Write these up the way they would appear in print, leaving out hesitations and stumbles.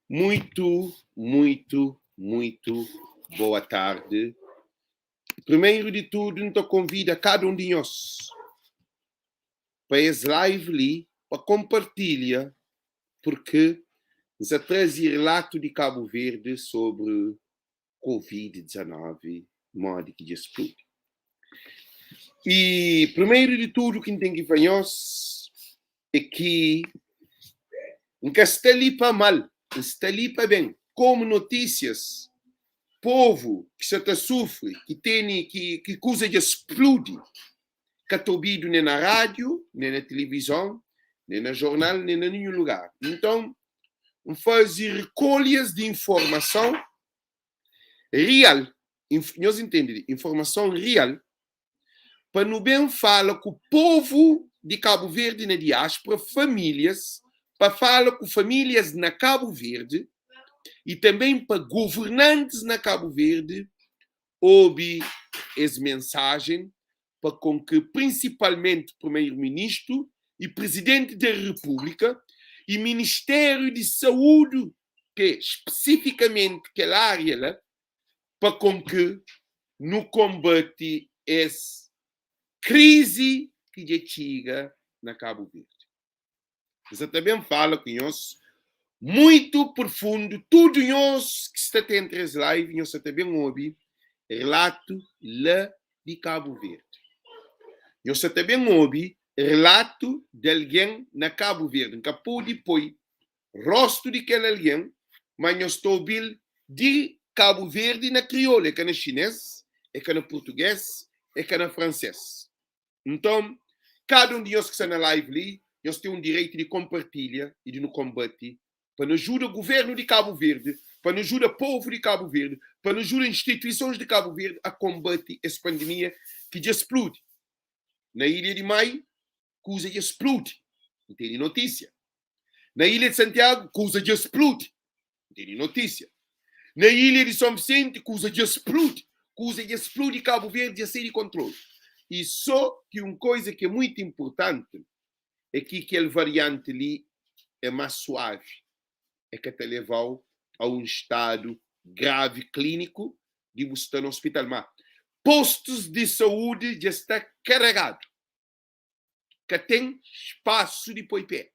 Muito, muito, muito boa tarde. Primeiro de tudo, N ta konvida kada un di nhos pa es live li pa konpartilha purkê N sa traze relatu di Kabu Verdi sobri Covid 19 modi ki dja spludi. I primeru di tudu ki N ten ki fla nhos é ki N ka sta li pa mal, N sta li pa ben. Komu notísias, povu ki sa ta sufri, ki tene ki ki kuza dja spludi, ka ta obidu nen na rádiu, nen na tilivizon, nen na jornal, nen na ninhun lugar. Nton, N faze rekolhas di informason rial, nhos intende li, informason rial, pa nu ben fala ku povu di Kabu Verdi na diáspora, famílias, pa fala ku famílias na Kabu Verdi y tanben pa governantis na Kabu Verdi obi es mensajen pa kon ki prinsipalmenti Primeru-Ministru y Prizidenti di Repúblika y Ministériu di Saúdi ke spesifikamenti kel ária la pa kon ki nu konbati es krizi ki dja txiga na Kabu Verdi. N sa ta ben fala ku nhos muitu profundu, tudu nhos ki sta ta entra es live nhos sa ta ben obi relatu la di Kabu Verdi. Nhos sa ta ben obi relatu di algen na Kabu Verdi. N ka pode poi rostu di kel algen, ma nhos ta obi-l di Kabu Verdi na kriolu, é ka na xinês, é ka na purtugês, é ka na fransês. Nton, kada un di nhos ki sta na live li, nhos ten un direitu di konpartilha y di nu konbati pa nu ajuda guvernu di Kabu Verdi, pa nu ajuda povu di Kabu Verdi, pa nu ajuda instituisons di Kabu Verdi a konbati es pandemia ki dja spludi. Na ilha di Mai, kuza dja spludi. N tene notisia. Na ilha di Santiagu, kuza dja spludi. N tene notisia. Na ilha di Son Visenti, kuza dja spludi. Kuza dja spludi, Kabu Verdi dja sai di kontrolu. I so ki un koiza ki é muitu inpurtanti é ki kel varianti li é más suavi, é ka ta leva-u a un stadu gravi klíniku di bu sta na ospital. Má postus di saúdi dja sta karegadu, ka ten spasu di poi pé.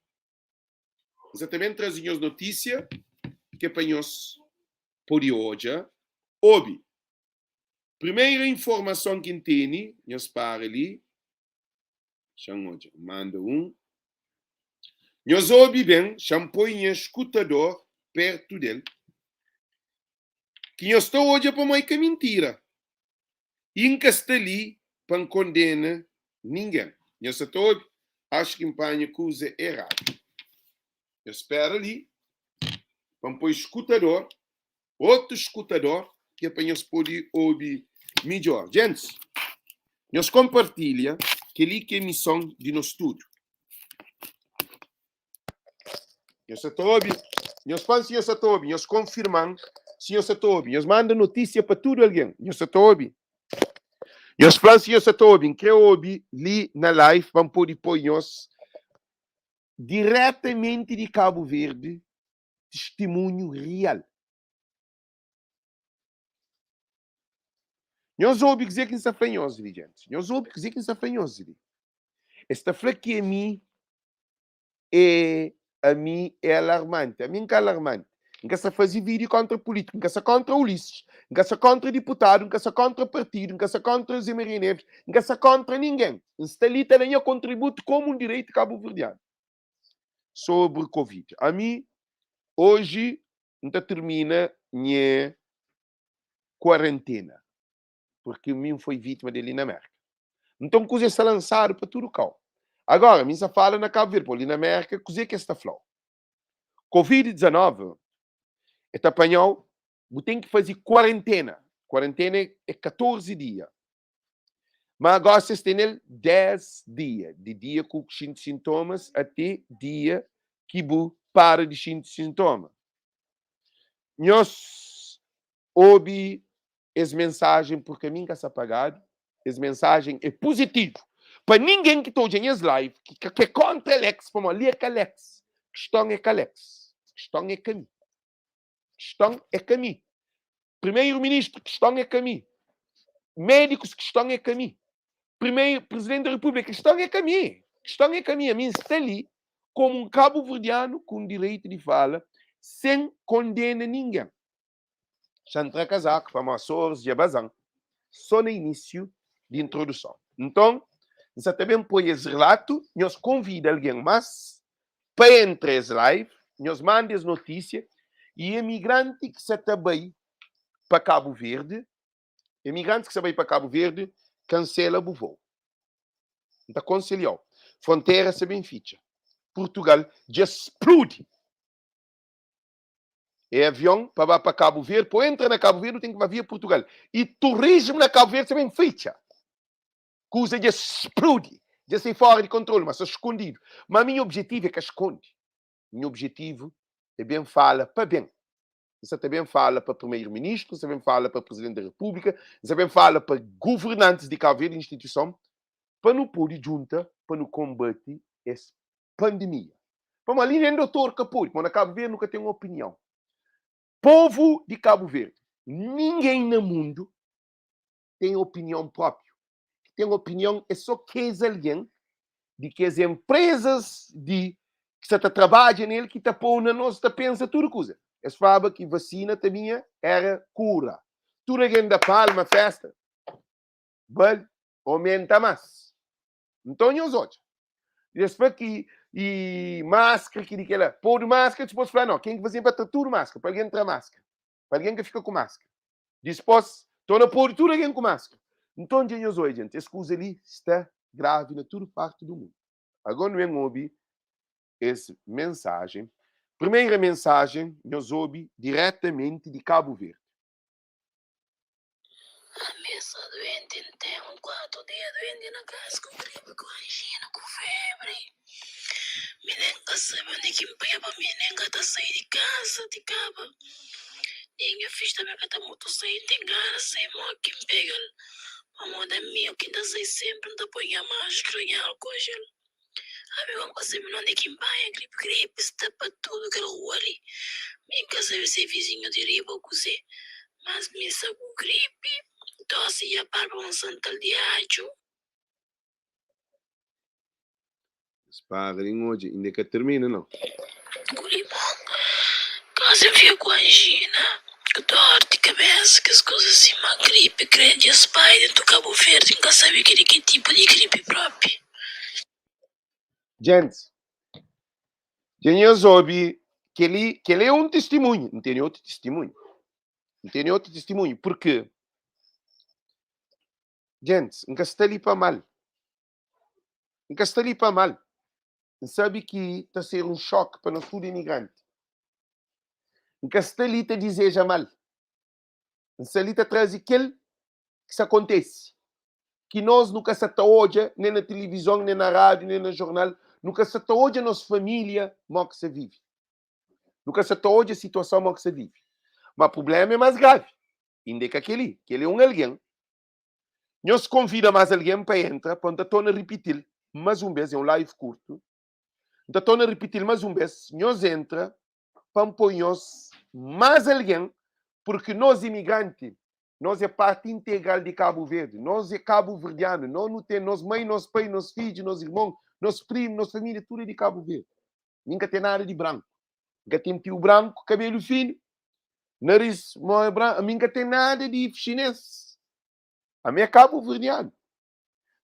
N sa ta ben traze nhos notísia ki é pa nhos pode odja. Obi, primeira informason ki N tene, nhos para li, xa-m odja, N manda un. Nhos obi ben, xa-m poi nha skutador pertu del, ki nhos ta odja pamodi é ka mintira. I N ka sta li pa N kondena ningen. Nhos sa ta obi? Axu ki N panha kuza eradu. Nhos spera li pa N poi skutador, otu skutador, ki é pa nhos pode obi midjór. Gentis, nhos konpartilha kel-li ki é mison di nos tudu. Nhos sa ta obi? Nhos fla-m si nhos sa ta obi. Nhos konfirma-m si nhos sa ta obi. Nhos manda notísia pa tudu algen. Nhos sa ta obi? Nhos fla-m si nhos sa ta obi. N krê obi li na live pa N pode poi nhos diretamenti di Kabu Verdi tistimunhu rial. Nhos obi kuzê ki N sta fla nhos li, gentis. Nhos obi kuzê ki N sta fla nhos li. Es ta fla ki ami é ami é alarmante. Ami N ka alarmante. N ka sta faze vídeo kontra polítiku, N ka sta kontra Ulisses, N ka sta kontra diputadu, N ka sta kontra partidu, N ka sta kontra Zé Maria Neves, N ka sta kontra ningen. N sta li ta da nha kontributu komu un direitu kabuverdianu sobri Covid. Ami, oji, N ta tirmina nha kuarentena. Purki mi N foi vítima del li na Mérka. Nton, kuzê sta lansadu pa tudu kau. Agora, mi N sa fala na Kabu Verdi, pô, li na Mérka, kuzê ki es ta fla-u? Covid 19 e ta panha-u, bu ten ki faze kuarentena. Kuarentena é 14 dia. Má gósi es tene-l 10 dia, di dia ku xinti sintomas ate dia ki bu para di xinti sintoma. Nhos obi es mensajen purki ami N ka sta pagadu, es mensajen é puzitivu pa ningen ki ta odja nhas live ki ka kre kontra Alex, pamodi li é ka Alex, kiston é ka Alex. Kiston é ka mi. Kiston é ka mi. Primeiro ministro, kiston é ka mi. Médikus, kiston é ka mi. Primeiro, presidente da república, kiston é ka mi. Kiston é ka mi. Ami N sta li komu un kabuverdianu ku un direitu di fala sen kondena ningen. Xa N tra kazaku pamodi Açores dja baza-m so na inísiu di introduson. Nton, N sa ta ben poi es relatu, nhos konvida algen más pa entra es live, nhos manda es notísia y emigranti ki sa ta bai pa Kabu Verdi, emigrantis ki sa bai pa Kabu Verdi, kansela bu voo. N ta konselha-u. Frontera sa ben fitxa. Purtugal dja spludi. É avion pa ba pa Kabu Verdi, pa entra na Kabu Verdi, bu ten ki ba via Purtugal. Y turismu na Kabu Verdi sa ben fitxa. Kuza dja spludi, dja sai fora di kontrolu, ma sta skondidu. Ma mi nha objetivu é ka skonde. Nha objetivu é ben fala pa ben. N sa ta ben fala pa Primeiro Ministru, N sa ben fala pa Presidenti da Repúblika, N sa ben fala pa governantis di Kabu Verdi, instituison, pa nu pode djunta pa nu konbati es pandemia. Pamodi ali nen dotor ka pode, pamodi na Kabu Verdi nu ka ten opinion. Povu di Kabu Verdi, ningen na mundu ten opinion própiu. Ki ten opinion é só kes algen di kes enprezas di ki sa ta trabadja nel ki ta pô na nos ta pensa tudu kuza. Es flaba ki vasina ta binha era kura. Tudu algen da palma, festa, bali, omenta más. Nton nhos odja. Es fla ki i maskra ki di kela. Podu maskra, dipôs fla no, ken ki faze pa tra tudu maskra, pa algen tra maskra. Pa algen ka fika ku maskra. Dispôs, torna podu tudu algen ku maskra. Nton dja nhos odja, jenti, es kuza li sta gravi na tudu parti du mundu. Agora nu ben obi es mensajen. Primeira mensajen nhos obi diretamenti di Kabu Verdi. Ami sta duenti, N ten 4 dia duenti na kasa ku gripi, ku anjina, ku febri. Mi nen ka sabe undi ki N panha pa mi nen ka ta sai di kasa ti kaba. Nen nha fidju tanbe ka ta mutu sai, N ten gana sai mo ki N pega-l. Pamodi ami o ki N ta sai senpri N ta poi nha maskra, nha álkol jel. Ami go N ka sabe na undi ki N panha gripi, gripi sta pa tudu kel rua li. Mi N ka sabe si é vizinhu di riba o kuzê, mas mi sta ku gripi, tosi dja para pa un santal di adju. Es para di N odja, inda ka tirmina nau. Ku limon, Kasi N fika ku anjina, ku dor di kabesa, kes kuza si, ma gripi kre dja spadja dentu Kabu Verdi, N ka sabe keli ki tipu di gripi propi. Gentis, dja nhos obi kel-li? Kel-li é un tistimunhu. N tene otu tistimunhu. N tene otu tistimunhu, purki, gentis, N ka sta li pa mal. N ka sta li pa mal. N sabe ki ta ser un xoki pa nos tudu imigranti. N ka sta li ta dizeja mal. N sta li ta traze kel ki sta kontese, ki nos nu ka sta ta odja nen na tilivizon, nen na rádiu, nen na jornal. Nu ka sta ta odja nos família mo ki sta vive. Nu ka sta ta odja situason mo ki sta vive. Ma prubléma é más gravi. Inda é ka kel-li. Kel-li é un algen Nhos konvida más algen pa entra pa N ta torna ripiti-l más un bês. É un live kurtu. N ta torna ripiti-l más un bês. Nhos entra pa N poi nhos más algen, purki nos imigranti, nos é parti integral di Kabu Verdi. Nos é kabuverdianu. Nos nu ten nos mãe, nos pai, nos fidju, nos irmon, nos primu, nos família, tudu é di Kabu Verdi. Mi N ka ten nada di branku. N ka ten tiu branku, kabelu finu, naris mo é branku. Ami N ka ten nada di xinês. Ami é kabuverdianu.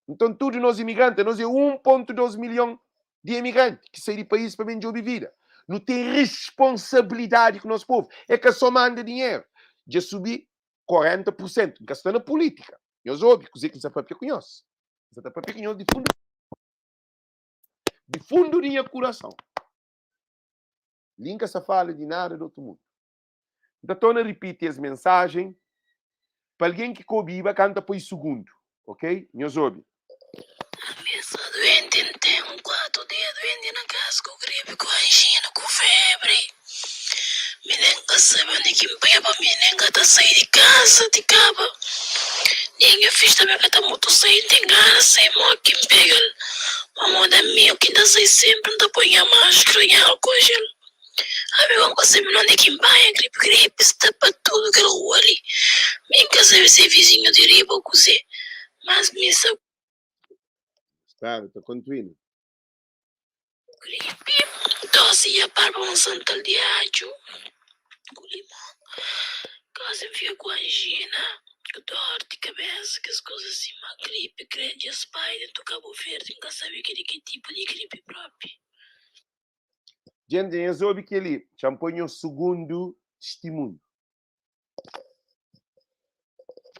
Nton tudu nos imigranti, nos é 1.2 milhon di imigranti ki sai di país pa ben djobe vida. Nu ten responsabilidadi ku nos povu. É ka só manda dinheru. Dja subi 40 pur sentu. N ka sta na pulítika. Nhos obi kuzê ki N sta papia ku nhos. N sta ta papia ku nhos di fundu di fundu di nha kurason. Li N ka sta fala di nada di otu mundu. N ta torna ripiti es mensajen pa algen ki ka obiba ka N ta poi sugundu, ok? Nhos obi. Ami sta duenti, N ten 4 dia duenti na kasa ku gripi, ku anjina, ku febri. Mi nen ka sabe undi ki N panha pa mi nen ka ta sai di kasa ti kaba. Nen nha fidju tanbe ka ta mutu sai, N ten gana sai mo ki N pega-l. Pamodi ami o ki N ta sai senpri N ta poi nha maskra, nha álkol jel. Ami go N ka sabe nonde ki N panha gripi. Gripi sta pa tudu kel rua li. Mi N ka sabe si é vizinhu di riba ô kuzê, mas mi sta ku. Spera, ta kontinua. Gripi, tosi nha barba un santal di adju ku limon. Gosi N fika ku anjina, ku dor di kabesa, kes kuza si. Ma gripi krê dja spadja dentu Kabu Verdi. N ka sabe kel ki é tipu di gripi propi. Djente, nhos obi kel-li, Txa-m poi nhos sugundu tistimunhu.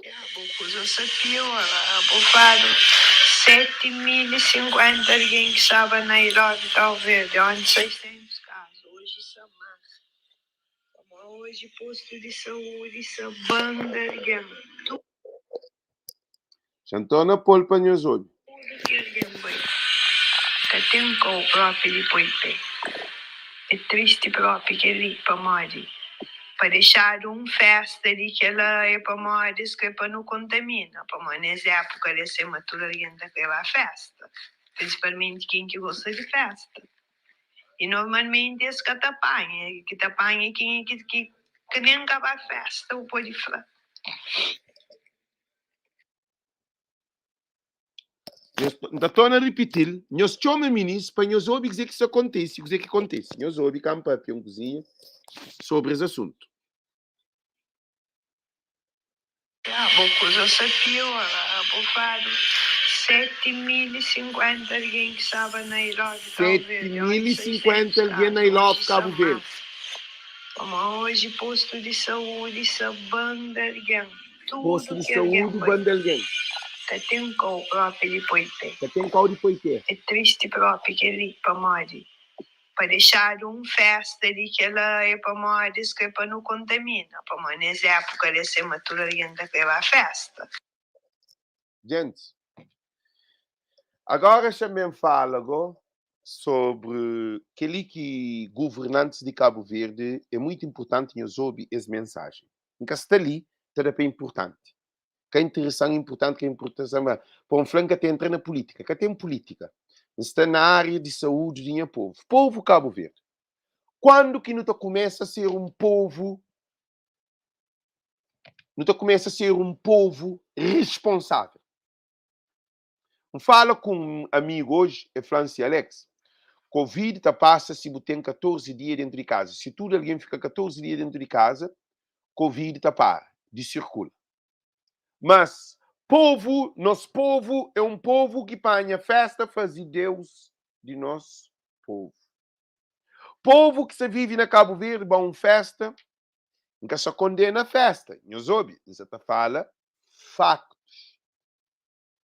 Ya bo kuza sa piora, bo fladu 7050 algen ki staba na I Love Cabo Verde, onti 600 kazu, oji sa mas, pamodi oji postu di saúdi sa banda algen, tudu Xa-m torna pô-l pa nhos obi. ki algen bai, ka ten kau propi di poi pe. É tristi propi kel-li, pamodi pa dexadu un festa di kel-la é pamodi es kre pa nu kontamina, pamodi nes épuka li é ma tudu algen ta kre ba festa, prinsipalmenti ken ki gosta di festa. I normalmenti es ka ta panha, ki ta panha é kenha ki ki nen ka ba festa, bu pode fla. Nhos, N ta torna ripiti-l, nhos txoma minis pa nhos obi kuzê ki sta kontise, kuzê ki kontise. Nhos obi ka N papia un kuzinha sobri es asuntu. Ya bo kuza sa piora, bo fladu 7050 algen ki staba na I Love Cabo Verde, onti 7050 600 algen na kazu, I Love oji sa Cabo Verde. mas. Pamodi oji postu di saúdi sa banda algen. Postu Tudu di ki algen saúdi bai. banda algen. Ka ten kau propi di poi pé. Ka ten kau di poi pé. É tristi propi kel-li, pamodi pa dexadu un festa di kel-la é pamodi es kre pa nu kontamina, pamodi nes épuka li é sima tudu algen ta kre ba festa. Gentis, agora xa-m ben fala go sobri kel-li ki guvernantis di Kabu Verdi é muitu inpurtanti nhos obi es mensajen. N ka sta li ta da pa inpurtanti. Ka interesan inpurtanti ka inpurtansan ma pa N fla N ka ta entra na pulítika. Ka ten pulítika. N sta na ária di saúdi di nha povu. Povu Kabu Verdi. Kuandu ki nu ta kumesa ser un povu nu ta kumesa ser un povu responsável? N fala ku un amigu oji, el fla-m si, Alex, Covid ta pasa si bu ten 14 dia dentu di kaza. Si tudu algen fika 14 dia dentu di kaza, Covid ta para di sirkula. Mas povu, nos povu é un povu ki panha festa faze Deus di nos povu. Povu ki sa vive na Kabu Verdi ba un festa, N ka sa kondena festa, nhos obi, N sa ta fala faktus.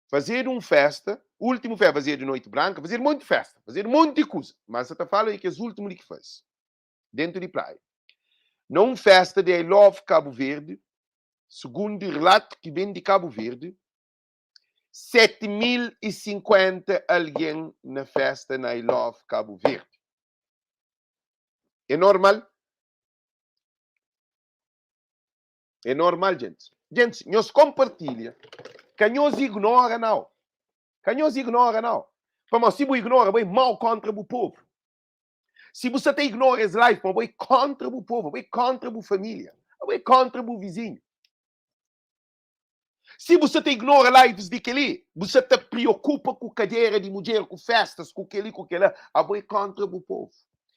Fazedu un festa, ultimu festa, fazedu noiti branka, fazedu monti festa, fazedu monti kuza, mas N sa ta fala di kes ultimu li ki faze, dentu di praia. Na un festa di I Love Kabu Verdi, sugundi relatu ki ben di Kabu Verdi, 7050 algen na festa na I Love Kabu Verdi. É normal? É normal, gentis. Gentis, nhos konpartilha. Ka nhos ignora, nau. Ka nhos ignora, nau. Pamodi si bu ignora, bo é mau kontra bu povu. Si bu sa ta ignora es live, pamodi bo é kontra bu povu, bo é kontra bu família, bo é kontra bu vizinhu. Si bu sa ta ignora lives di kel-li, bu sa ta priokupa ku kadera di mudjer, ku festas, ku kel-li, ku kel-la, abo é kontra bu povu.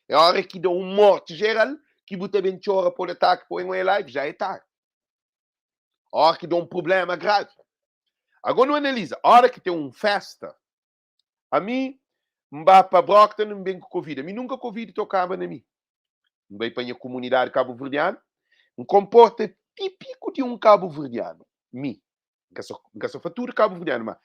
É ora ki da un morti jeral ki bu ta ben txora pode ataki poi un live, já é tardi. Ora ki da un problema gravi. Agora nu analiza, ora ki ten un festa, ami N ba pa Brockton N ben ku Covid, ami nunka Covid tokaba na mi. N bai pa nha kumunidadi kabuverdianu, N konporta típiku di un kabuverdianu, mi. N ka sa, N ka sa fla tudu kabuverdianu, ma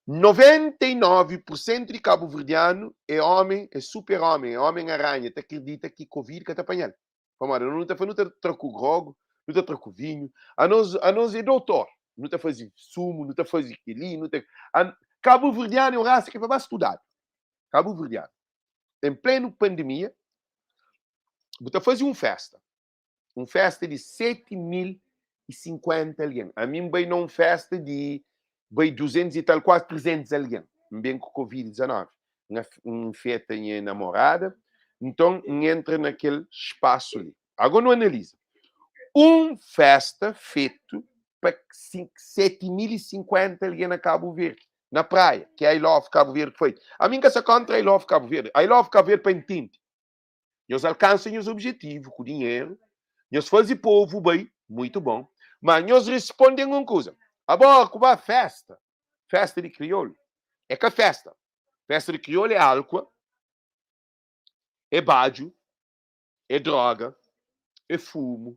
99 pur sentu di kabuverdianu é omi, é super omi, é omen aranha, ta kridita ki Covid ka ta panha-l. Pamodi anos nu ta fla, nu ta tra ku grogu, nu ta tra ku vinhu, anos, anos é doutor, nu ta faze sumu, nu ta faze kel-li, nu ta. Kabuverdianu é un rasa ki é pa ba studadu. Kabuverdianu. Em plenu pandemia, bu ta faze un festa, un festa di 7050 algen. Ami N bai na un festa di bai 200 i tal, kuazi 300 algen. N ben ku Covid-19, N infeta nha namorada, Nton, N entra na kel spasu li. Ago nu analiza. Un festa fetu pa 7050 algen na Kabu Verdi, na praia, ki é I Love Kabu Verdi ki foi. Ami N ka sta kontra I Love Kabu Verdi. I Love Kabu Verdi pa intende. Nhos alkansa nhos objetivu ku dinheru, nhos faze povu bai, muitu bon. Ma nhos risponde-m un kuza, Abo ku ba festa, festa di kriolu é ka festa. Festa di kriolu é álkua, é badju, é droga, é fumu,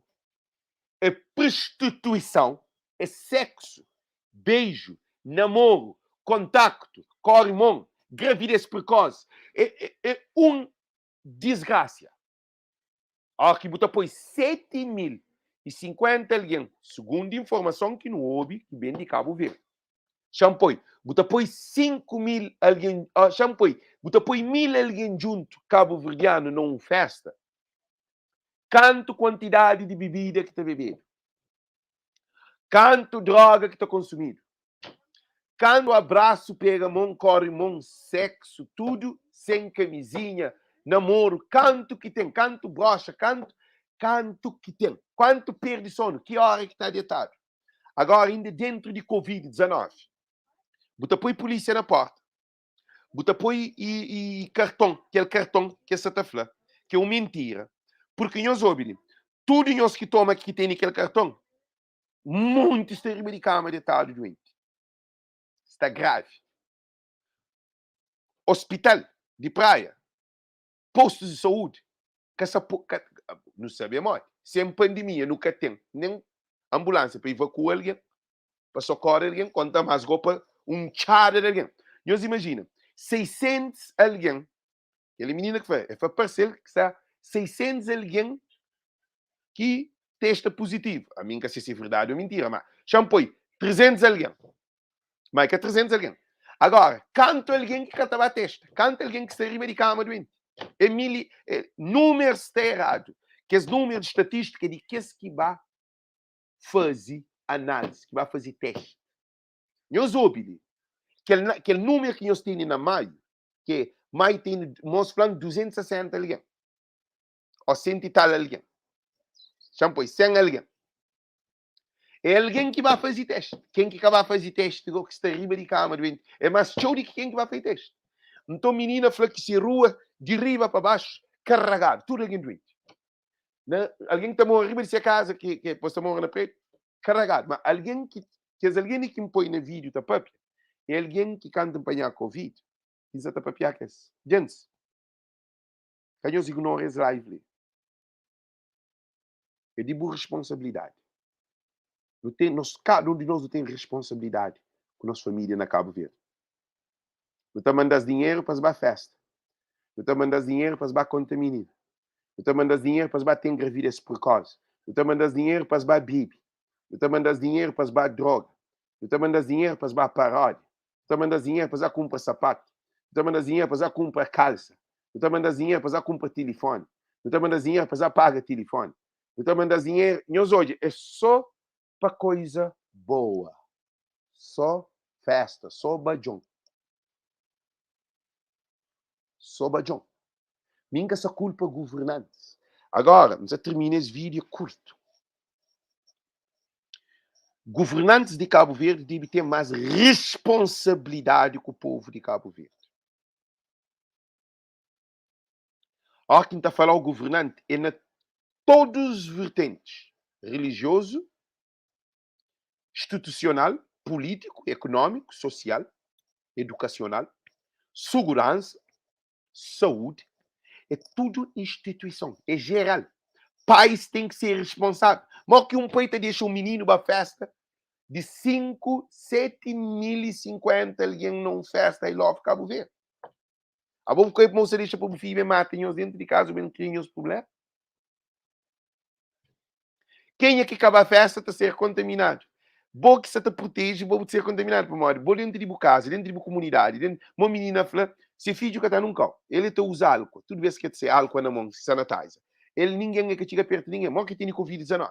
é prostituison, é seksu, beiju, namoru, kontaktu, kóre mon, gravidez prekosi. É, é, é un disgrasia. Óra ki bu ta poi 7050 algen, sugundu informason ki nu obi ki ben di Kabu Verdi, xa-m poi, bu ta poi 5000 algen, xa-m poi, bu ta poi 1000 algen djuntu kabuverdianu na un festa, kantu kuantidadi di bibida ki ta bebedu, kantu droga ki ta konsumidu, kantu abrasu, pega mon, kóre mon, seksu, tudu sen kamizinha, namoru, kantu ki ten, kantu broxa, kantu, kantu ki ten, kantu perde sonu, ki óra ki ta detadu. Agora inda dentru di Covid 19, bu ta poi pulísia na porta, bu ta poi i, i karton, kel karton ki es sa ta fla, ki é un mintira, purki nhos obi li, tudu nhos ki toma ki tene kel karton, monti sta riba di kama detadu duenti, sta gravi. Ospital di Praia, postus di saúdi, ka sa po, ka, nu sabe modi, sen pandemia nu ka ten nen ambulánsia pa ivakua algen, pa sokore algen, konta más go pa un txada di algen. Nhos imajina, 600 algen, kel minina ki fla, el fla parse-l ki sta 600 algen ki testa puzitivu. Ami N ka se si é verdadi ô mintira, má xa-m poi 300 algen. Má é ka 300 algen. Agora, kantu algen ki ka ta ba testa? Kantu algen ki sta riba di kama duenti? É mili, é, números sta eradu. Kes númeru di statístika é di kes ki ba faze análise, ki ba faze testi. Nhos obi li, kel, kel númeru ki nhos tene na maiu, ki é, maiu tene, mos fla-m 260 algen, ô 100 i tal algen. Xa-m poi 100 algen. É algen ki ba faze testi. Ken ki ka ba faze testi go ki sta riba di kama duenti é más txeu di ki ken ki ba faze testi. Nton minina fla ki se rua di riba pa baxu karagadu, tudu algen duenti. Na algen ki ta mora riba di se kaza ki ki pos ta mora na prédiu, karagadu. Ma algen ki kes algen li ki N poi na vídiu ta papia é algen ki kantu N panha covid ki N sa ta papia kes. Gentis, ka nhos ignora es live li. É di bu responsabilidadi. Nu ten, nos, kada un di nos nu ten responsabilidadi ku nos família na Kabu Verdi. Nu ta manda-s dinheru pa es ba festa. Nu ta manda-s dinheru pa es ba kontamina. Nu ta manda-s dinheru pa es ba ten gravidez prekosi. Nu ta manda-s dinheru pa es ba bebe. Nu ta manda-s dinheru pa es ba droga. Nu ta manda-s dinheru pa es ba paródia. Nu ta manda-s dinheru pa es ba kunpra sapatu. Nu ta manda-s dinheru pa es ba kunpra kalsa. Nu ta manda-s dinheru pa es ba kunpra tilifoni. Nu ta manda-s dinheru pa es ba paga tilifoni. Nu ta manda-s dinheru. Nhos odja, é sô pa koiza boa. Sô festa, sô badjon. Sô badjon. Mi N ka sa kulpa guvernantis. Agora, N sa tirmina es vídeo kurtu. Guvernantis di Kabu Verdi debe ten más responsabilidadi ku povu di Kabu Verdi. Óra ki N ta fala-u guvernanti, é na todos vertentis, relijiozu, institusional, pulítiku, ekonómiku, sosial, edukasional, suguransa, saúdi, é tudu instituison, é jeral. Pais ten ki ser responsável. Mó ki un pai ta dexa un mininu ba festa di 5, 7050 algen na un festa I Love Kabu Verdi? Abo bu ka mo sa dexa pa bu fidju ben mata nhos dentu di kaza, ben kria nhos prublema? Kenha ki ka ba festa ta ser kontaminadu. Bo ki sa ta proteje, bo bu ta ser kontaminadu pamodi bo dentu di bu kaza, dentu di bu komunidadi, dentu mo minina fla se fidju ka ta nun kau, el e ta uza alkua, tudu bes ki el ta sai alkua na mon, sanitizer, el ningen e ka txiga pertu ningen, mo ki tene covid 19,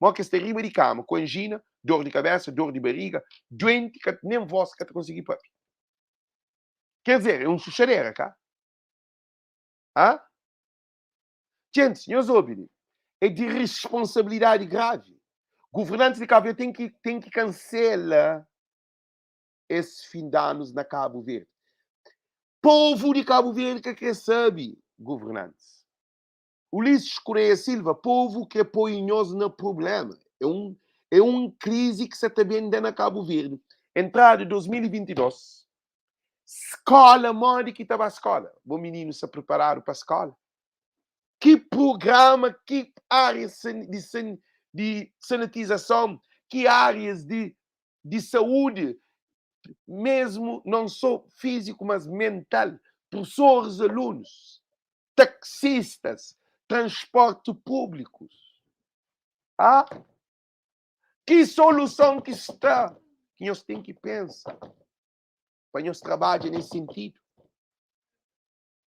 mo ki sta riba di kama ku anjina, dor di kabesa, dor di bariga, duenti, ka nen vos ka ta konsigi papia. Ker dizer, é un xuxadera, ka? Ha? Djentis, nhos obi li, é di risponsabilidadi gravi. Guvernantis di Kabu Verdi ten ki ten ki kansela es fin di anus na Kabu Verdi. Povu di Kabu Verdi ka kre sabe, guvernantis. Ulisses Correia Silva, povu kre poi nhos na prublema. É un é un krizi ki sa ta ben da na Kabu Verdi. Entrada 2022, skola modi ki ta ba skola? Bo mininu sa preparadu pa skola? Ki prugrama, ki árias di di sanitizason, ki árias di di saúdi, mesmu non so fíziku mas mental, prusoris, alunus, taksistas, transporti públikus. Ah, ki soluson ki sta ki nhos ten ki pensa pa nhos trabadja nes sentidu?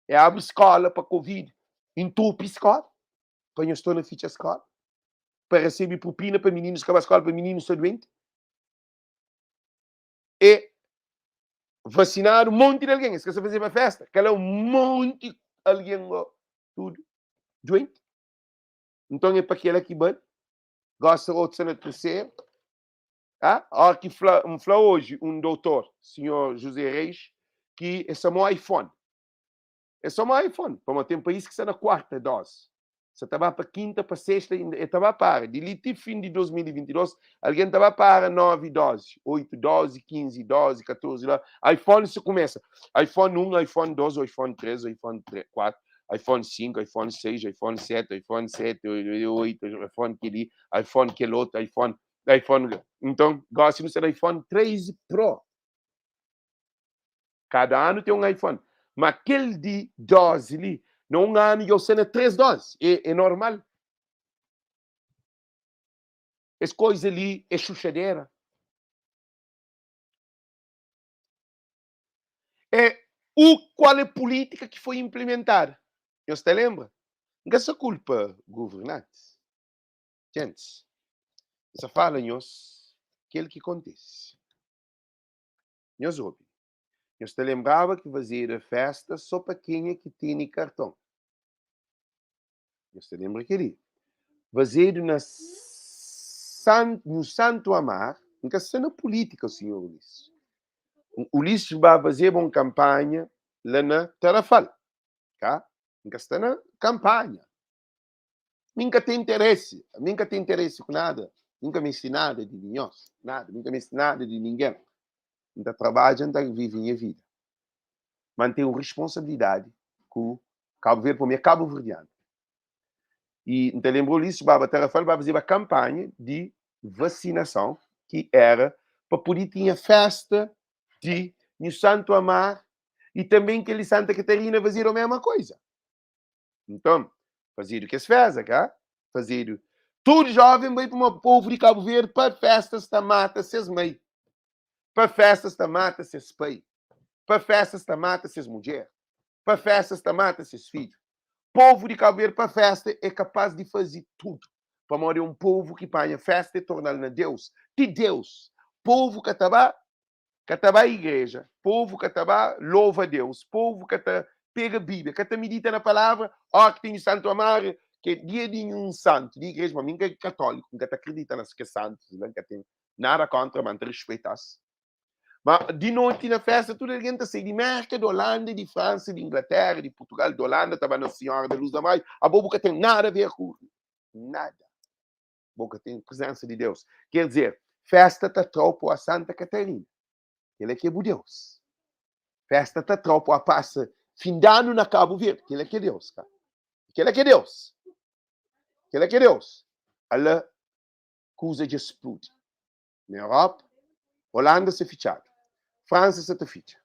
É abri skola pa covid intupi skola pa nhos torna fitxa skola pa resebe propina pa mininus ka ba skola pa mininus sta duenti e vasinadu monti di algen es ka sa fazeba festa kala un monti algen go tudu duenti nton é pa kela ki bali gosta otu sta na terseru ah ora ki fla n fla oji un doutor sinhor José Reis ki é samo iPhone É só ma iPhone, pamodi ten país ki sta na kuarta dose, sa ta ba pa kinta, pa sexta, inda e ta ba para. Di li ti fin di 2022, algen ta ba para 9 dose, 8 dose, 15 dose, 14 dose. iPhone si kumesa, iPhone 1, iPhone 2, iPhone 3, iPhone 4, iPhone 5, iPhone 6, iPhone 7, iPhone 7, 8, iPhone kel-li, iPhone kel otu, iPhone, iPhone. Nton, gosi nu sta na iPhone 13 Pro. Kada anu ten un iPhone. Ma kel di dozi li, na un anu dja sta na 3 dozi. É, é normal. Es koiza li é xuxadera. É o kual é pulítika ki foi inplimentada. Nhos ta lenbra? N ka sa kulpa guvernantis. Gentis, N sa fala nhos kel ki kontise. Nhos obi. Nhos ta lenbraba ki fazedu festa so pa kenha ki tene karton. Nhos ta lenbra kel-li? Fazedu na San, no Santo Amar. N ka sta na pulítika, sinhor Ulisses. Ulisses ba fazeba un kanpanha la na Tarafal, ka? N ka sta na kanpanha. Mi N ka ten interesi. Mi N ka ten interesi ku nada. Mi N ka meste nada di nhos, nada. Mi N ka meste nada di ningen. N ta trabadja, N ta vive nha vida. Ma N ten un responsabilidadi ku Kabu Verdi, pamodi mi é kabuverdianu. I N ta lenbra Ulisses baba Tarrafal ba fazeba kanpanha di vasinason ki era pa pode tinha festa di Nhu Santu Amar i tanben kel di Santa Catarina fazedu mesma koiza. Nton, fazedu kes festa, ka? Fazedu. Tudu joven bai pa povu di Kabu Verdi pa festas ta mata ses mai, pa festas ta mata ses pai, pa festas ta mata ses mudjer, pa festas ta mata ses fidju. Povu di Kabu Verdi pa festa é kapaz di faze tudu, pamodi é un povu ki panha festa e torna-l na Deus. Ti Deus, povu ka ta ba ka ta ba igreja, povu ka ta ba lova Deus, povu ka ta pega Bíblia, ka ta midita na palavra, ó ki ten Santu Amar, ki é dia di un santu di igreja, ma mi N ka é katóliku, N ka ta kridita na kes santus la, N ka ten nada kontra, ma N ta rispeita-s. Ma di noti na festa, tudu algen ta sai di Mérka, di Olanda, di Fransa, di Inglatéra, di Purtugal, di Olanda, ta ba na Sinhora da Luz da Maio, abo bu ka ten nada a ver ku nada. Bo ka ten prezensa di Deus. Ker dizer, festa ta trau po a Santa Catarina. Kel-la ki é bu Deus. Festa ta trau po a pasa fin di anu na Kabu Verdi. Kel-la ki é Deus, ka? Kel-la ki é Deus. Kel-la ki é Deus. Ala kuza dja spludi. Na Europa, Holanda sta fitxadu. Fransa sta ta fitxa.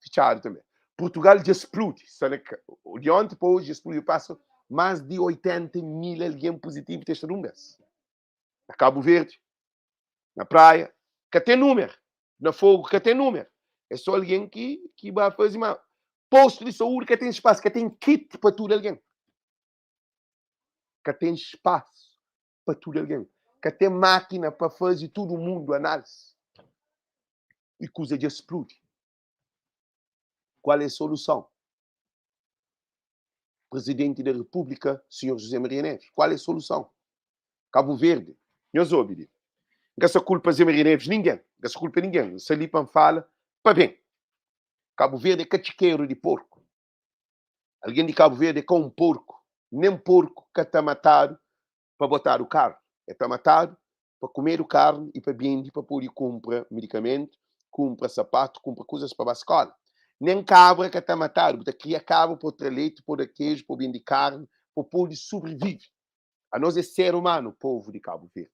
Fitxadu tanbe. Purtugal dja spludi. Sta na, di onti pa oji dja spludi. Pasa más di 80 mil algen puzitivu testadu un bes. Na Kabu Verdi, na Praia, ka ten númeru. Na Fogu ka ten númeru. É só algen ki, ki ba faze ma postu di saúdi ka ten spasu, ka ten kit pa tudu algen. Ka ten spasu pa tudu algen. Ka ten mákina pa faze tudu mundu análise. I kuza dja spludi. Kual é soluson? Presidente da República, Senhor José Maria Neves. Qual é solução? Cabo Verde, nhos obi li. N ka sa kulpa Zé Maria Neves ningen, N ka sa kulpa ningen. N sa li pa N fala pa ben. Cabo Verde é ka txikeru di porku. Algen di Cabo Verde é ka un porku. Nen porku ka ta matadu pa botadu karni. É ta matadu pa kumedu karni i pa bendi pa pode kunpra medikamentu, kunpra sapatu, kunpra kuzas pa ba skola. Nen kabra ka ta matadu. Bu ta kria kabra pa tra leiti, pa da keju, pa bende karni, pa pode sobrivive. Anos é ser umanu, povu di Kabu Verdi.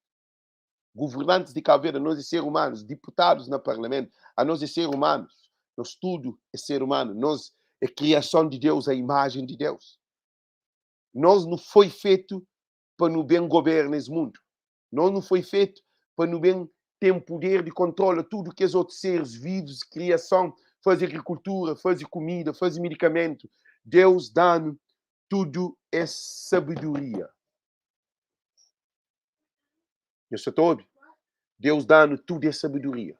Governantis di Kabu Verdi, anos é ser umanus. Diputadus na parlamentu, anos é ser umanus. Nos tudu é ser umanu. Nos é kriason di Deus, a imajen di Deus. Nos nu foi fetu pa nu ben goberna es mundu. Nos nu foi fetu pa nu ben ten puder di kontrola tudu kes otu seris vivus, kriason, faze agrikultura, faze kumida, faze medikamentu. Deus da-nu tudu es sabedoria. Nhos sa ta obi? Deus da-nu tudu es sabedoria.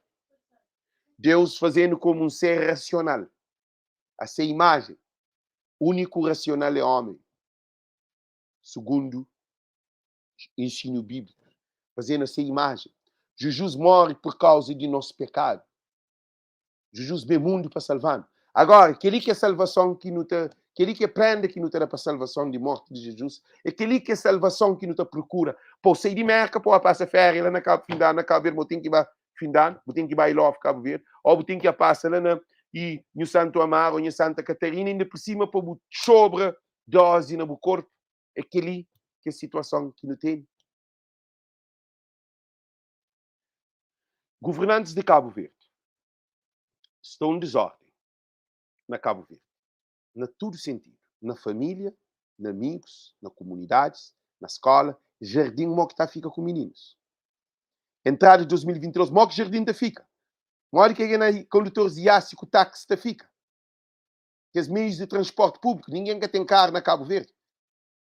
Deus faze-nu komu un ser rasional, a se imajen. Úniku rasional é ómi, sugundu ensinu bíbliku. Faze-nu a se imajen. Jizus móre pur kauza di nos pekadu. Jizus ben mundu pa salva-nu. Agora, kel-li ki é salvason ki nu ta, kel-li ki é prenda ki nu ta da pa salvason di morti di Jizus, é kel-li ki é salvason ki nu ta prokura. Pa bu sai di Merka, pa bu pasa féria la na Kabu fin di anu na Kabu Verdi, bu ten ki ba fin di anu, bu ten ki ba Ilóf, Kabu Verdi, ô bu ten ki pasa la na i Nhu Santu Amaru ô Nhu Santa Katarina, inda pur sima pa bu txobra dozi na bu korpu. É kel-li ki é situason ki nu tene. Governantis di Kabu Verdi sta un dizórden na Kabu Verdi, na tudu sentidu, na família, na amigus, na kumunidadis, na skóla, jardin mo ki ta fika ku mininus. Entrada di 2022 mo ki jardin ta fika? Modi ki na kondutoris di iasi ku taksi ta fika? Kes meius di transporti públiku, ningen ka ten karu na Kabu Verdi.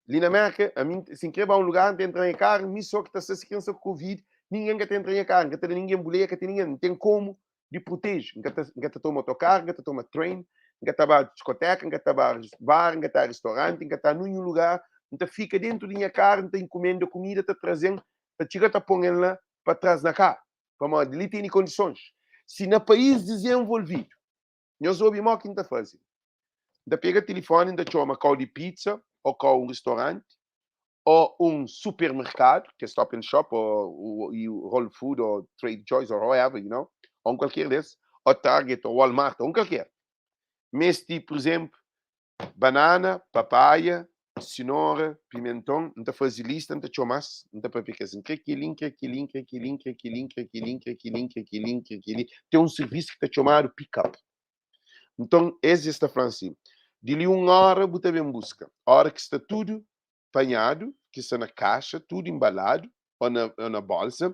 Li na Merka, ami, si N kre ba un lugar, N ta entra nha karu, mi so ki ta sta, si kre N sta ku Covid, ningen ka ta entra nha karu, N ka ta da ningen buleia, ka ten ningen, N ten komu di proteje, N ka ta, N ka ta toma otokaru, N ka ta toma train, N ka ta ba diskoteka, N ka ta ba bar, N ka ta ristoranti, N ka ta nunhun lugar, N ta fika dentu di nha karu, N ta inkumenda kumida, ta traze-m, ta txiga ta pon-el la pa tras na karu, pamodi li tene kondisons. Si na país dizenvolvidu, Nhos obi mo ki N ta faze. N ta pega tilifoni, N ta txoma kau di pizza, o kau un ristoranti, o un supermerkadu, ki é Stop and Shop, o Whole Food, o Trade Choice, or however, you know, o un kualker des, o Target, o Walmart, o un kalker. Mesti, pur izenplu, banana, papaia, sinora, pimenton, N ta faze lista, N ta txoma-s, N ta papia ku es, N kre kel-li, N kre kel-li, N kre kel-li, N kre kel-li, N kre kel-li, N kre kel-li, N kre kel-li, N kre kel-li. Ten un sirvisu ki ta txomadu pick-up. Nton, es es ta fla-m si, Di li un óra bu ta ben buska. Óra ki sta tudu panhadu, ki sta na kaxa, tudu inbaladu ô na, ô na bólsa,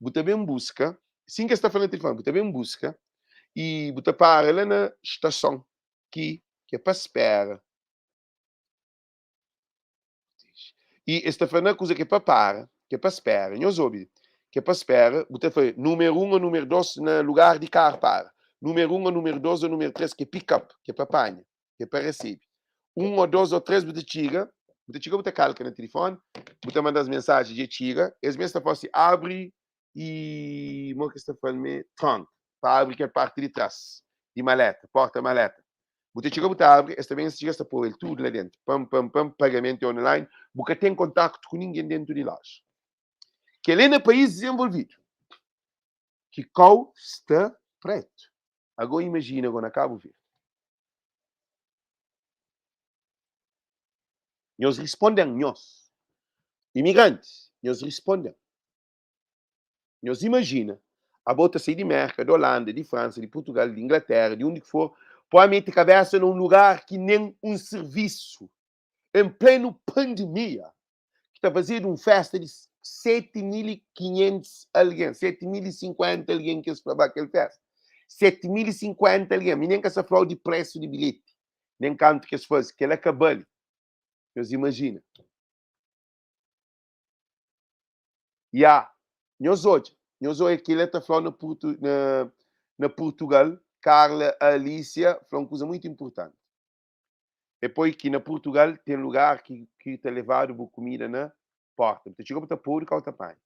bu ta ben buska. Sin ki es ta fla na tilifoni, bu ta ben buska i bu ta para la na stason ki ki é pa spera. I es ta fla na kuza ki é pa para, ki é pa spera. Nhos obi, ki é pa spera, bu ta fla númeru 1 ô númeru 2 na lugar di karu para. Númeru 1 ô númeru 2 ô númeru 3 ki é pick up, ki é pa panha, ki é pa resebe. 1 ô 2 ô 3 bu ta txiga, bu ta txiga bu ta kalka na tilifoni, bu ta manda-s mensaji dja txiga, es mes ta fla si abri i mo ki es ta fla-l me trunk, pa abri kel parti di tras di maleta, porta maleta. Bu ta txiga bu ta abri, es ta ben es txiga es ta pô el tudu la dentu, pam pam pam, pagamentu é online, bu ka ten kontaktu ku ningen dentu di loja. Kel é na país dizenvolvidu ki kau sta pretu. Ago imajina go na Kabu Verdi. Nhos risponde-m nhos, imigrantis, nhos risponde-m. Nhos imajina, abo ta sai di Merka, di Olanda, di Fransa, di Purtugal, di Inglatéra, di undi ki for, pa mete kabésa na un lugar ki nen un sirvisu, en plenu pandemia, ki ta fazedu un fésta di 7500 algen, 7050 algen ki es fla ba kel fésta. 7050 algen, mi nen ka sa fla-u di présu di bilheti, nen kantu ki es faze, kel-la ka bali. Nhos imajina. Ya, nhos odja, nhos odja kila ta flau na Purtu, na, na Purtugal, Carla Alicia fla un kuza muito importante. É poi ki na Purtugal ten lugar ki ki ta levadu bu kumida na porta. Bu ta txiga bu ta podu kau ta panha.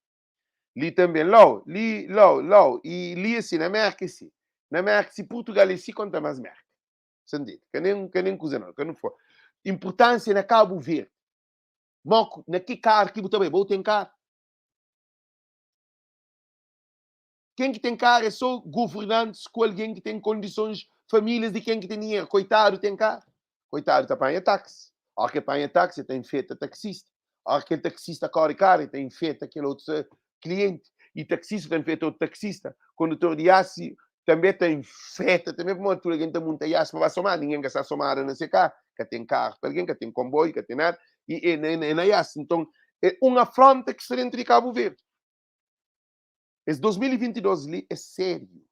Li tanbe, lau, li, lau, lau, i li é si, na Merka é si. Na Merka, si Purtugal é si, konta más Merka. Sa ntende? Ka nen, ka nen kuza nau, ka nu for. Inpurtánsia na Kabu Verdi. Mo ku, na ki karu ki bu ta bai? Bo ten karu? Ken ki ten karu é so governantis ku algen ki ten kondisons, famílias di ken ki ten dinheru. Koitadu ten karu? Koitadu ta panha taksi. Óra ki el panha taksi, el ta infeta taksista. Óra ki kel taksista kóre karu, el ta infeta kel otu klienti. I taksista ta infeta otu taksista. Kondutor di iasi tanbê ta infeta tanbê, pamodi tudu algen ta munta iasi pa ba somada. Ningen ka sta somada na se karu. Ka ten karu pa algen, ka ten konboiu, ka ten nada. I é na iasi. Nton, é un afrónta ki sta déntu di Kabu Verdi. Es 2022 li é sériu.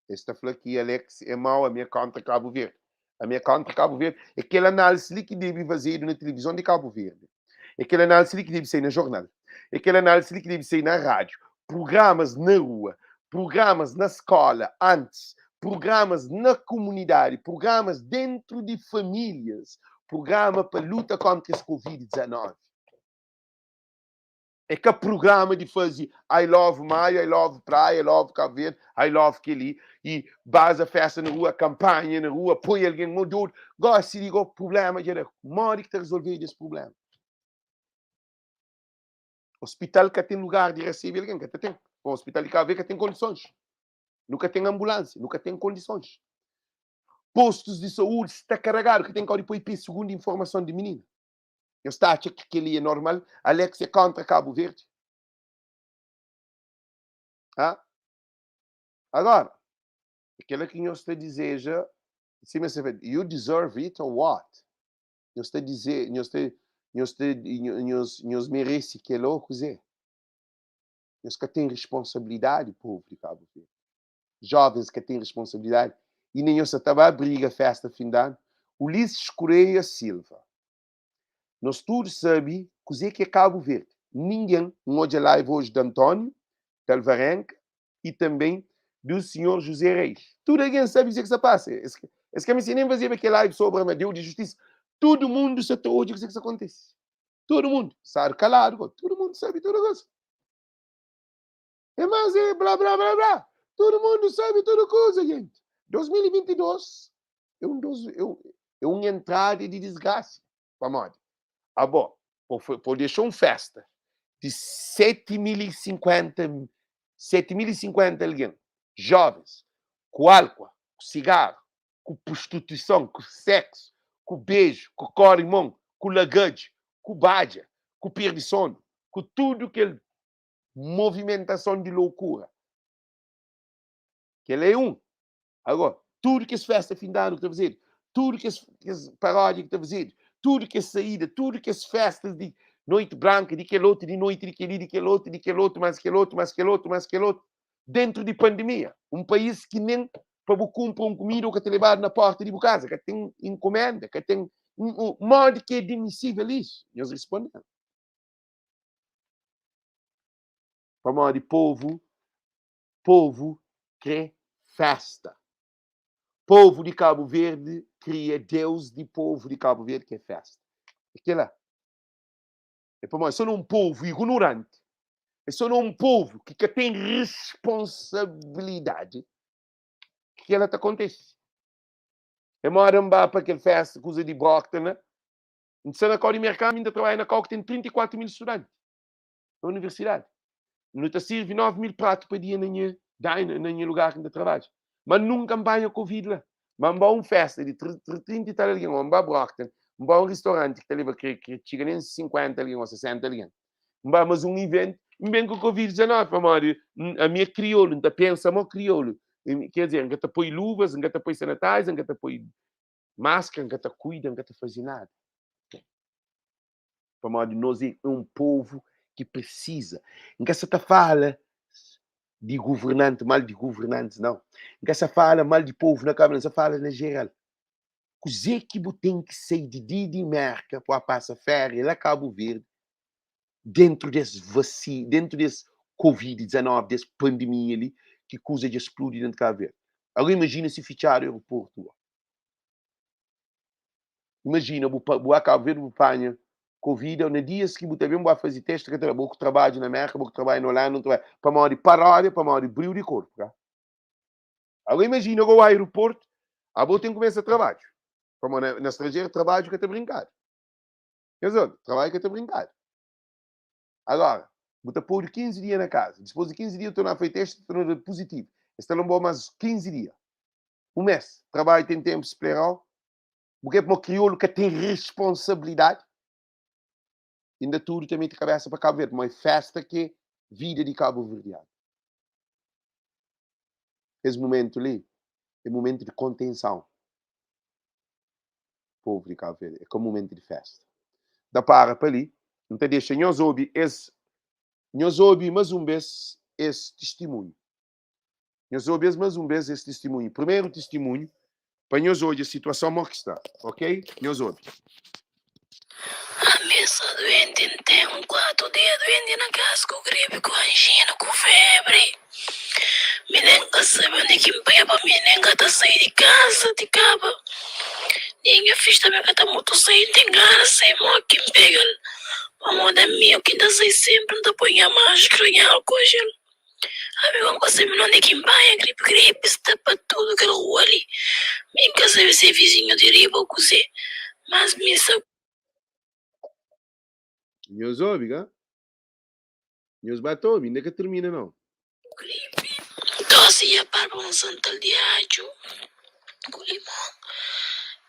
Es ta fla ki Alex é mau, ami é kontra Kabu Verdi. Ami é kontra Kabu Verdi. É kel análisi li ki debe fazedu na tilivizon di Kabu Verdi. É kel análisi li ki debe sai na jornal. É kel análisi li ki debe sai na rádiu. Prugramas na rua, prugramas na skóla antis, prugramas na kumunidadi, prugramas déntu di famílias, prugrama pa luta kontra es Covid-19. É ka prugrama di faze I love Maio, I love Praia, I love Cabo Verde, I love kel-li i baza festa na rua, kanpanha na rua, poi algen mo dodu. Gosi di go prublema dja da. Modi ki ta rezolvedu es prublema? Ospital ka ten lugar di resebe algen, ka ta ten. Bom, ospital di Cabo Verde ka ten kondisons. Nu ka ten anbulánsia, nu ka ten kondisons. Postus di saúdi sta karagadu, ka ten kau di poi pe, sugundu informason di minina. Nhos ta atxa ki kel-li é normal? Alex é kóntra Kabu Verdi? Ha? Agora, kel-la ki nhos ta dizeja, sima se fla, you deserve it or what? Nhos ta dize, nhos ta, nhos ta, nhos, nhos merese kel-la ô kuzê? Nhos ka ten responsabilidadi, povu di Kabu Verdi. Jovens ka ten responsabilidadi i nen nhos sa ta ba briga festa fin di anu. Ulisses Correia Silva. Nos tudu sabe kuzê ki é Kabu Verdi. Ningen, N odja live oji di António, di Alvarenga y tanben di sinhor José Reis. Tudu algen sabe kuzê ki sta pasa. Es, es ka meste nen fazeba kel live sobri Amadeu di Justisa. Tudu mundu sa ta odja kuzê ki sta kontise. Tudu mundu. Stadu kaladu go. Tudu mundu sabe tudu kuza. É más é blá blá blá blá. Tudu mundu sabe tudu kuza, jenti. 2022 é un dos, é un, é un entrada di disgrasa. Pamodi? Abo, po, po dexa un festa di 7050, 7050 algen, jovens, ku álkua, ku sigaru, ku prostituison, ku seksu, ku beju, ku kori mon, ku lagadju, ku badja, ku perde sonu, ku tudu kel movimentason di loukura. Kel-la é un. Agora, tudu kes festa fin di anu ki ta fazedu, tudu kes, kes paródia ki ta fazedu, tudu kes saída, tudu kes festas di noiti branka, di kel otu, di noiti di kel-li, di kel otu, di kel otu, más kel otu, más kel otu, más kel otu, dentru di pandemia, un país ki nen pa bu kunpra un kumida u ka ta lebadu na porta di bu kaza, ka ten inkumenda, ka ten modi ki é admisível isu? Nhos responde-m. Pamodi povu, povu kre festa. Povu di Kabu Verdi kria Deus di povu di Kabu Verdi ki é festa. É kela. É pamodi so na un povu ignoranti, é so na un povu ki ka ten responsabilidadi ki kela ta kontise. É moda N ba pa kel festa kuza di Brockton la, N sta na kau di merkanu, mi N ta trabadja na kau ki ten 34 mil studanti na universidadi. Nu ta sirvi 9 mil pratu pa dia na nha diner, na nha lugar ki N ta trabadja. Ma nunka N panha Covid la. Ma N ba un festa di 30 i tal algen, ô N ba Brockton, N ba un ristoranti ki ta leba kre kre txiga nen 50 algen ô 60 algen. N ba mas un iventu, N ben ku Covid-19 pamodi ami é kriolu, N ta pensa mo kriolu. Ker dizer, N ka ta poi luvas, N ka ta poi sanitizer, N ka ta poi Maskra N ka ta kuida, N ka ta faze nada. Pamodi nos é un povu ki presiza. N ka sa ta fala di guvernanti, mal di guvernantis, nau. N ka sa fala mal di povu na Kabu Verdi, N sa fala na jeral. Kuzê ki bu ten ki sai di di di Merka pa pasa féria la Kabu Verdi dentru des vasi, dentru des Covid 19, des pandemia li, ki kuza dja spludi dentru Kabu Verdi? Agora imajina si fitxadu aeroportu. Imajina bu bu ba Cabo Verde bu panha Covid na dias ki bu ta ben bu ba fazi testi ka ta da bo ku trabadju na Merka bo ku trabadju na Holanda bu trabadju pamodi paródia pamodi briu di korpu ka. Agora imajina go aeroporto abo ten kumesa trabadju pamodi na, na stranjeru trabadju ka ta brinkadu. Nhos obi, trabadju ka ta brinkadu. Agora, bu ta podu 15 dia na kaza. Dispôs di 15 dia, bu torna fai testi, bu torna da puzitivu. Es ta lonba-u más 15 dia. Un mês. Trabadju ten tenpu splerau. Bu kre pamo kriolu ka ten responsabilidadi? Inda tudu ta mete kabesa pa Kabu Verdi, pamo é festa ki é vida di kabuverdianu. Es mumentu li é mumentu di kontenson. Povu di Kabu Verdi, é ka mumentu di festa. N ta para pa li, N ta dexa nhos obi es, nhos obi mas un bes es tistimunhu. Nhos obi es mas un bes es tistimunhu, primeru tistimunhu, pa nhos odja situason mo ki sta, ok? Nhos obi. Ami N sta duenti, N ten 4 dia duenti na kasa ku gripi, ku anjina, ku febri. Mi nen ka sabe undi ki N panha pa mi nen ka ta sai di kasa ti kaba. Nen nha fidju tanbe ka ta mutu sai, N ten gana sai mo ki N pega-l. Pamodi ami o ki N ta sai senpri N ta poi nha maskra, nha álkol jel. Ami bo ka sabe nonde ki N panha gripi, gripi sta pa tudu kel rua li. Mi N ka sabe si é vizinhu di riba o kuzê, mas mi sta. Nhos obi, ka? Nhos ba ta obi, inda ka tirmina nau. Gripi, tosi nha barba un santal di adju ku limon,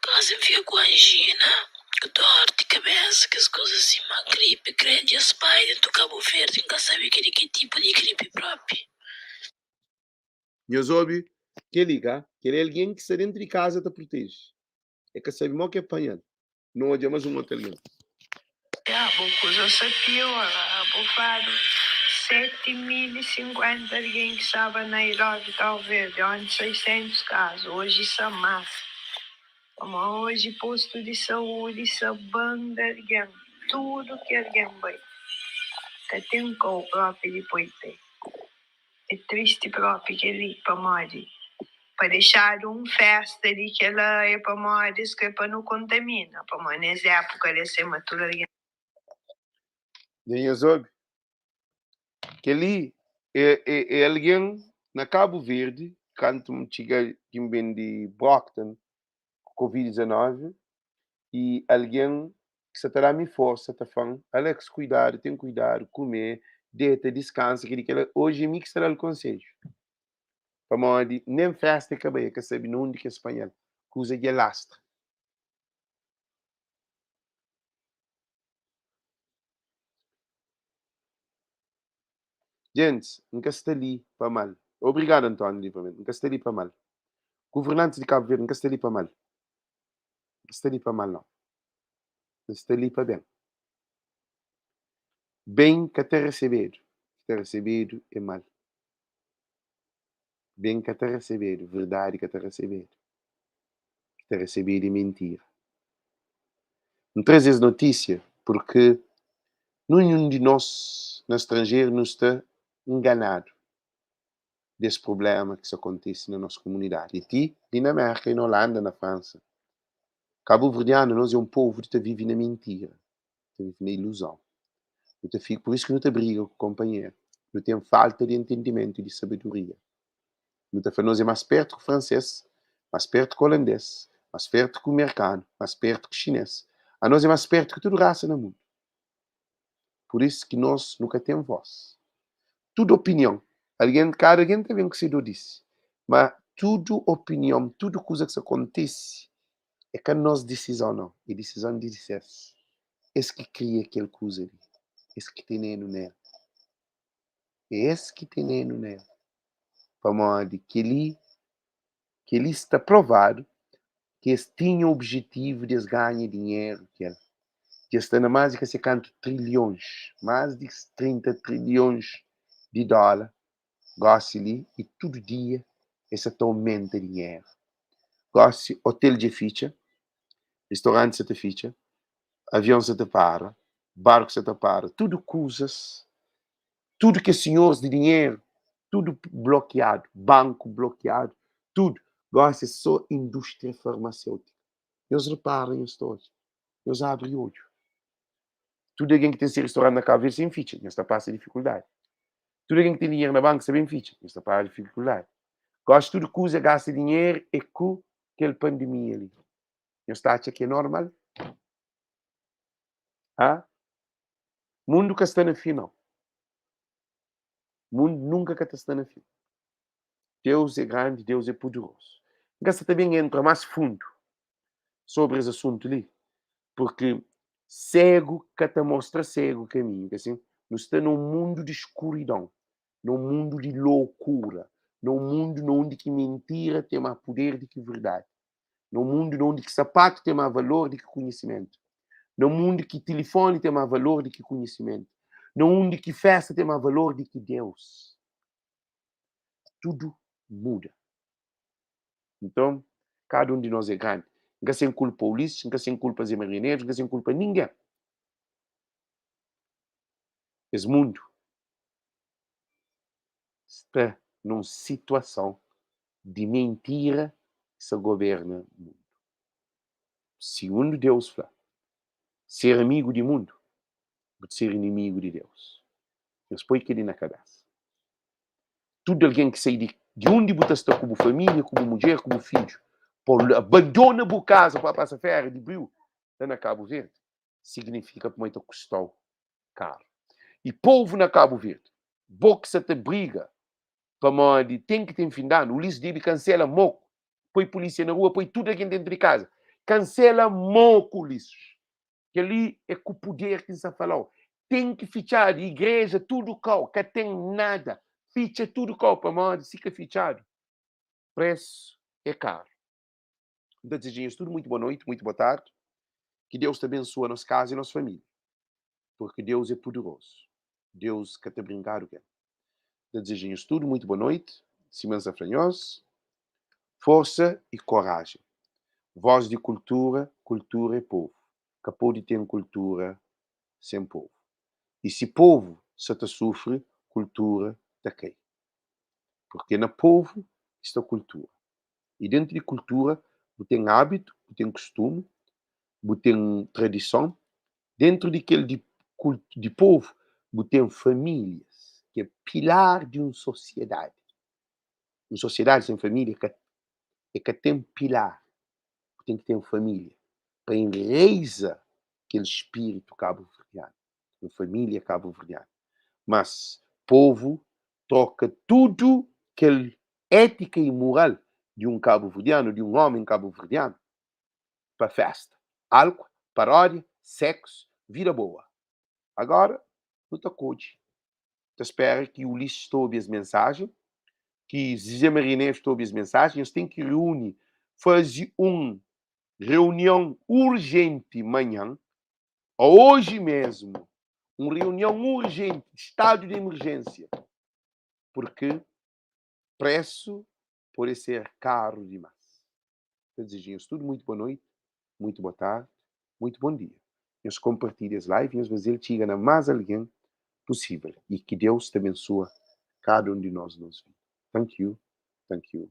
gosi N fika ku anjina, ku dor di kabesa, kes kuza si, ma gripi krê dja spai dentu Kabu Verdi, N ka sabe ki di ki tipu di gripi propi. Nhos obi kel-li, ka? Kel-li é algen ki sta dentu di kaza ta proteje. E ka sabe mo ki e panha-l. Nu odja mas un otu algen. Ya bo kuza sa piora, bo fladu 7050 algen ki staba na Ilove Cabo Verde onti 600 kazu, oji sa mas. Pamo oji postu di saúdi sa banda algen, tudu ki algen bai ka ten kau propi di poi pe. É tristi propi kel-li, pamodi pa dexadu un festa di kel-la é pamodi es kre pa nu kontamina, pamodi nes épuka li é sima tudu algen. Dja nhos obi? Kel-li é algen na Kabu Verdi, kantu N txiga ki N ben di Brockton ku Covid 19 i algen ki sa ta da mi forsa ta fla-m, Alex kuidadu, ten kuidadu, kume, deta, diskansa, kel-li kel-la. Oji é mi ki sta da-l konsedju pamodi nen festa e ka bai, e ka sabe na undi ki es panha-l, kuza dja lastra. Gentis, N ka sta li pa mal. Obrigadu António Livramento, N ka sta li pa mal. Governantis di Kabu Verdi, N ka sta li pa mal. N ka sta li pa mal nau. N sta li pa ben. Ben ka ta resebedu, ki ta resebedu é mal. Ben ka ta resebedu, verdadi ka ta resebedu, ki ta resebedu é mintira. N traze es notísia purki Ninhun di nos na stranjeru nu sta nganadu di es prublema ki sta kontise na nos kumunidadi i ti li na Merka i na Olanda, na Fransa. Kabuverdianu nos é un povu di ta vive na mintira, ta vive na iluzon. Nu ta fika, pur isu ki nu ta briga ku konpanheru. Nu ten falta di entendimentu i di sabedoria. Nu ta fla nos é más pertu ku fransês, más pertu ku olandês, más pertu ku merkanu, más pertu ku xinês. Anos é más pertu ku tudu rasa na mundu. Pur isu ki nos nu ka ten vós. Tudu opinion, algen, kada algen ta ben ku se dodisi, ma tudu opinion, tudu kuza ki sa kontise é ka nos disizon nau, é disizon di ses. Es ki kria kel kuza li, es ki tene-nu nel. É es ki tene-nu nel. Pamodi kel-li, kel-li sta provadu ki es tinha objetivu di es ganha dinheru ku el. Dja sta na más di ka sei kantu trilhons, más di 30 trilhons di dóla gósi li i tudu dia es sa ta omenta dinheru. Gósi otel dja fitxa, ristoranti sa ta fitxa, avion sa ta para, barku sa ta para, tudu kuzas, tudu kes sinhoris di dinheru, tudu blokiadu, banku blokiadu, tudu. Gósi é sô indústria farmasêutika. Nhos repara, nhos ta odja. Nhos abri odju. Tudu algen ki ten se restaurant na Cabo Verde sen fitxa, nhos ta pasa difikuldadi. Tudu algen ki ten dinheru na banku sa ben fitxa, nhos ta pasa difikuldadi. Gosi tudu kuza gasta dinheru é ku kel pandemia li. Nhos ta atxa ki é normal? Ha? Mundu ka sta na fin nau. Mundu nunka ka ta sta na fin. Deus é grandi, Deus é poderoso. N ka sta ta ben entra más fundu sobri es asuntu li, purki segu ka ta mostra segu kaminhu, ka sin? Nu sta na un mundu di skuridon, na un mundu di lokura, na un mundu na undi ki mintira ten más puder di ki verdadi, na un mundu na undi ki sapatu ten más valor di ki konhisimentu, na un mundu ki tilifoni ten más valor di ki konhisimentu, na undi ki festa ten más valor di ki Deus. Tudu muda. Nton, kada un di nos é grandi. N ka sen kulpa Ulisses, N ka sen kulpa Zé Maria Neves, N ka sen kulpa ningen. Es mundu sta nun situason di mentira ki sta goberna mundu. Sigundu Deus fla, ser amigu di mundu, bu ta ser inimigu di Deus. Nhos poi kel-li na kabésa. Tudu algen ki sai di di undi bu ta sta ku bu família, ku bu mudjer, ku bu fidju, pa abandona bu kaza pa pasa féria di briu la na Kabu Verdi, signifika pamodi ta kusta-u karu. I povu na Kabu Verdi, bo ki sa ta briga pamodi ten ki ten fin di anu, Ulisses debe kansela moku, poi pulísia na rua, poi tudu algen dentu di kaza. Kansela moku, Ulisses. Kel-li é ku puder ki N sta fala-u. Ten ki fitxadu igreja tudu kau, ka ten nada. Fitxa tudu kau, pamodi si ka fitxadu, presu é karu. N ta dizeja nhos tudu muitu boa noiti, muitu boa tardi. Ki Deus ta bensua nos kaza i nos família, purki Deus é puderozu. Deus ka ta brinkadu ku el. N ta dizeja nhos tudu muitu boa noiti, sima N sta fla nhos, forsa i korajen. Voz di kultura, kultura é povu. Ka pode ten kultura sen povu. I si povu sa ta sufri, kultura ta kai. Purke na povu ki sta kultura. I dentu di kultura bu ten abitu, bu ten kustumu, bu ten tradison. Dentru di kel di di povu bu ten famílias, ki é pilar di un sosiedadi. Un sosiedadi sen família ka e ka ten pilar. Bu ten ki ten família pa enraiza kel spiritu kabuverdianu, un família kabuverdianu. Mas povu troka tudu kel étika i mural di un kabuverdianu, di un ómi kabuverdianu pa festa, álkua, paródia, seksu, vida boa. Agora nu ta kodje, ta spera ki Ulisses ta obi es mensajen, ki Zé Maria Neves ta obi es mensajen. Nhos ten ki reúni, faze un reunion urjenti manhan, ô oji mesmu, un reunion urjenti di stadu di emerjênsia, purki presu pode ser karu dimás. Ta dizeja nhos tudu muitu boa noiti, muitu boa tardi, muitu bon dia. Nhos konpartilha es live, nhos faze-l txiga na más algen pusível. I ki Deus ta bensua kada un di nos nos vida. Thank you, thank you.